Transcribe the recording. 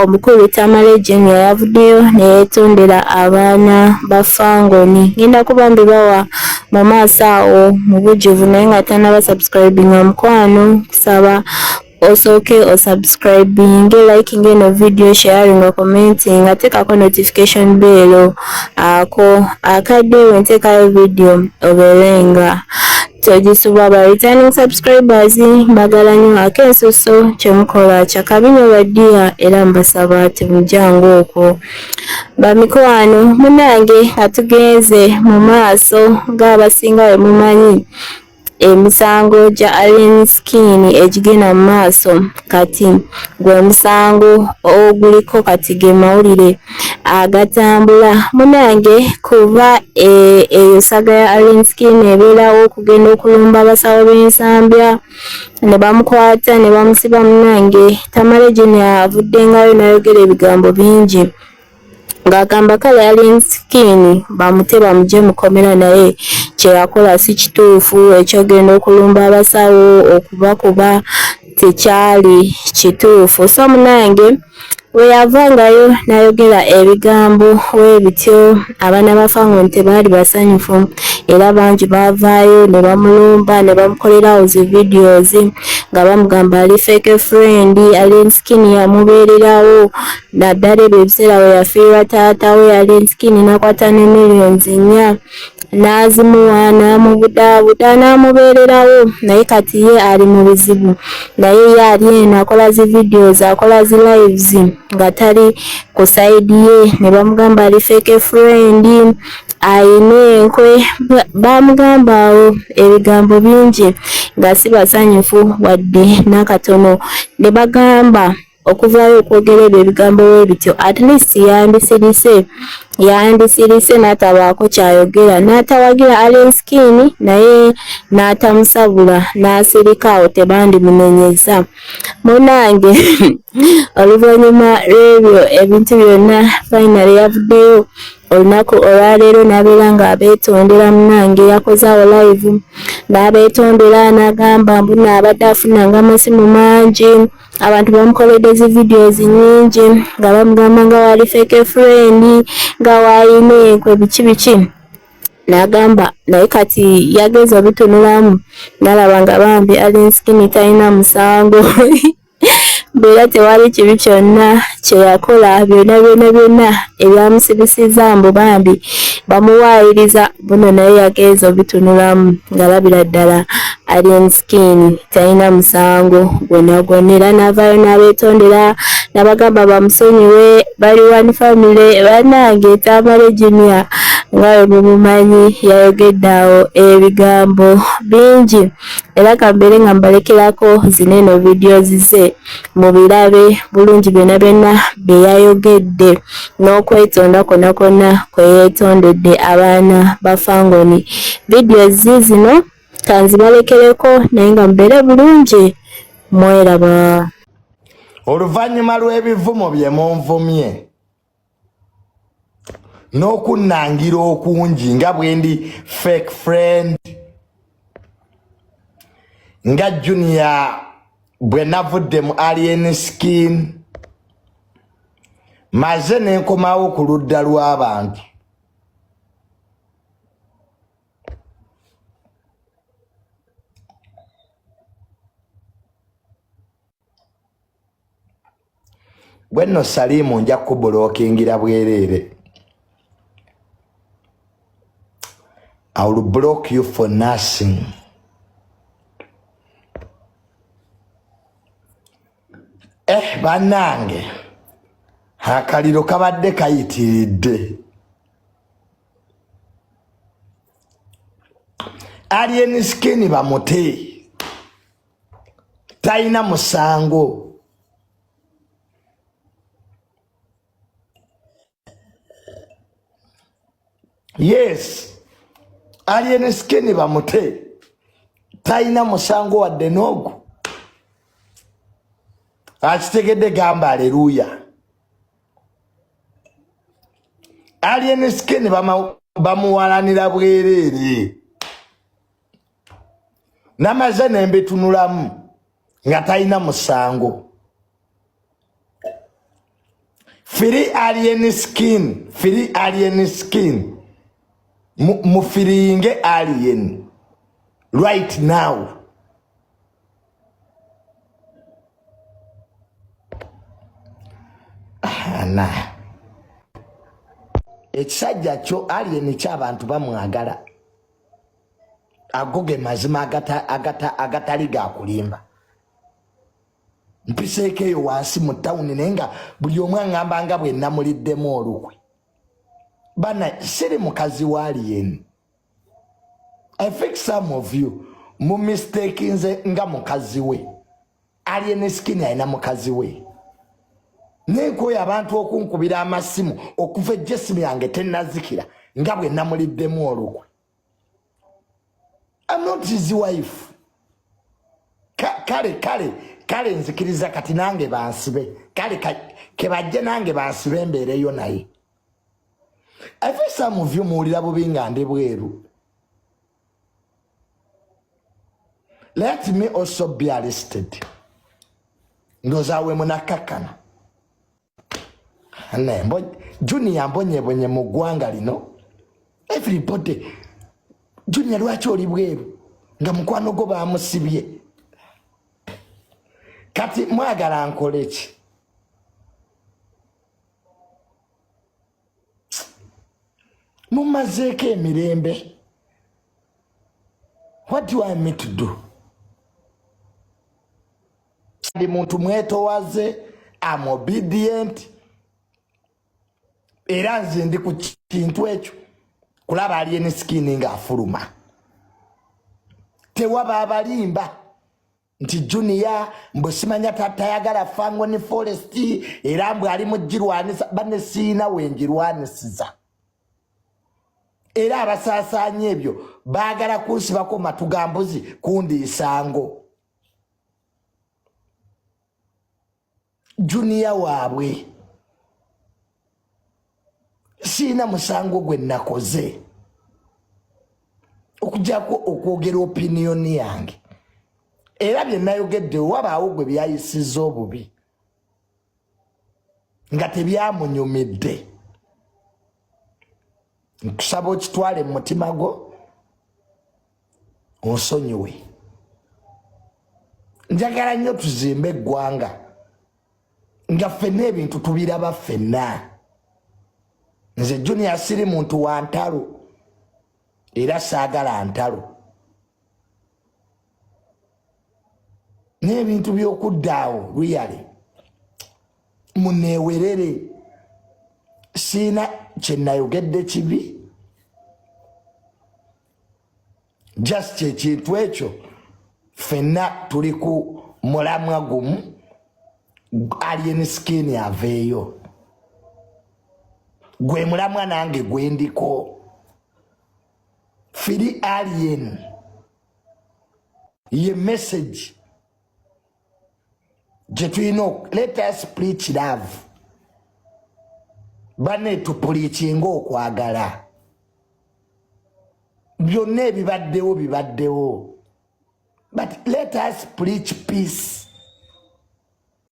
Omukulu Tamale Junior yavuddeyo ne yeetondera abaana ba Fangoni. Ngenda kuba mbibawa mu maaso awo mu bujjuvu naye nga tannaba subscribinga mukwano kusaba osooke osubscribinge, liking eno video, sharing, commenting, ateekako notification bell ako akadde wenteekayo video obeere nga togisubwa. Ba returning subscribers mbagala nnyo ak'ensusso, kyemukola kyakabi nnyo ba dear, era mbasaba temujjangu okwo bamikwano. Munange, nga tugenze mu maaso, ng'abasinga bwe mumanyi, emisango gya Alien Skin egigenda mu maaso kati gwe musango oguliko kati ge mawulire agatambula. Munange, kuva eyo saga ya Alien Skin ebeerawo okugenda okulumba abasawo b'Ensambya ne bamukwata ne bamusiba. Munange, Tamale Junior avuddengayo n'ayogera ebigambo bingi ng'agamba kale Alien Skin bamute bamugye mukomera, naye kyeyakola si kituufu, ekyogenda okulumba abasawo okubakuba tekyali kituufu. So munange, we yavangayo n'ayogera ebigambo weebityo, abaana ba Fangoni tebaali basanyufu era bangi baavaayo ne bamulumba ne bamukolerawo zi videos nga bamugamba ali fake friend. Alien Skin yamubeererawo naddala ebyo ebiseera we yafiirwa taata we. Alien Skin n'akwata ne millions 4 n'azimuwa n'amubudaabuda n'amubeererawo, naye kati ye ali mu bizibu, naye ye ali eno akola zi videos, akola zi lives nga tali ku side ye, ne bamugamba ali fake friend, ayina enkwe. Bamugamba awo ebigambo bingi nga si basanyufu wadde n'akatono, ne bagamba okuvaayo okwogera ebyo ebigambo bwe bityo, at least yandisirise, yandisirise n'atabaako kyayogera, n'atawagira Alien Skin naye n'atamusabula n'asirika, awo tebandimunenyeza. Munange, oluvannyuma lw'ebyo ebintu byonna, finally yavuddeyo olunaku olwaleero n'abeera ng'abeetondera. Munange, yakoze awo live n'abeetondera n'agamba mbu abadde afunanga amasimu mangi, abantu bamukoledde zi videos nnyingi nga bamugamba nga wali fake friend, nga wayina enkwe, biki biki, n'agamba naye kati yagenze obitunulamu n'alaba nga bambi Alien Skin talina musango, mbeera tewali kibi kyonna kye yakola. Byonna byonna byonna ebyamusibisizza mbu bambi bamuwaayiriza buno, naye yagenze obitunulamu ng'alabira ddala Alien Skin talina musango gwonna gwonna, era n'avaayo n'abeetondera n'abagamba bamusonyiwe, bali one family. Bannange, Tamale Junior nga bwe mumumanyi yayogedde awo ebigambo bingi, era kambeere nga mbalekerako zino eno videos ze mubirabe bulungi byonna byonna bye yayogedde n'okwetonda kwonna kwonna kwe yeetondedde abaana ba Fangoni. Videos zino kanzibalekereko, naye nga mubeere bulungi, mweraba. Oluvannyuma lw'ebivumo bye munvumye n'okunnangira okungi nga bwe ndi fake friend, nga Junior bwe navudde mu Alien Skin, maze nenkomawo ku ludda lw'abantu. Bwe nno Saliimu nja kubulokingira bwereere. I will block you for nothing. Eh, bannange, akaliro kabadde kayitiridde. Alien Skin bamute, talina musango. Yes, Alien Skin bamute, talina musango wadde n'ogu. Akitegedde gamba aleluya. Alien Skin bamuwalanira bwereere. Namaze nembitunulamu nga talina musango. Free Alien Skin, free Alien Skin, mufiriinge Alien right now. Ana ekisajja kyo Alien kyabantu bamwagala, ago ge mazima agatali ga kulimba. Mpiseeko eyo wansi mu tawuni, naye nga buli omu aŋŋamba nga bwe namuliddemu olukwe. Bana, siri mukazi wa Alien. I think some of you mu mistake nze nga mukazi we. Alien Skin alina mukazi we. Nenkoyo abantu okunkubira amasimu okuva ejesimu yange tennazikira nga bwe namuliddemu olukwe. I'm not his wife. Kale kale kale nzikiriza kati nange bansibe, kale kebajje nange bansibe mbeereyo naye. I think some of you muwulira bubi nga ndi bweru. Let me also be arrested. Ndowooza we munakkakkana. Junior mbonyebonye mu ggwanga lino. Everybody, Junior lwaki oli bweru nga mukwano gwo bamusibye? Kati mwagala nkole ki? Mumazeeko emirembe. What do I mean to do? Ndi muntu mwetowaze, am obedient, era nze ndi ku kintu ekyo kulaba Alien Skin ng'afuluma. Tewaba abalimba nti Junior mbwe simanya tayagala Fangone Forest, era mbwe ali mugirwanisa. Banne, siina wenjirwanisiza, era abasaasaanya ebyo baagala kunsibako matu ga mbuzi kundiisango. Junior waabwe, siina musango gwe nakoze okujjako okwogera opinion yange, era bye nayogedde wabaawo gwe byayisiza obubi nga tebyamunyumidde, nkusaba okitwale mu mutima gwo onsonyiwe. Njagala nnyo tuzimbe eggwanga nga ffenna ebintu tubiraba ffenna. Nze Junior siri muntu wa ntalo, era saagala ntalo, n'ebintu by'okuddaawo really muneewerere. Siina kye nayogedde kibi, just ekintu ekyo ffenna tuli ku mulamwa gumu, Alien Skin aveeyo, gwe mulamwa nange gwendiko. Free Alien ye message gye tulina. Let us preach love. Bane, tupreachinga okwagala. Byonna ebibaddewo bibaddewo, but let us preach peace.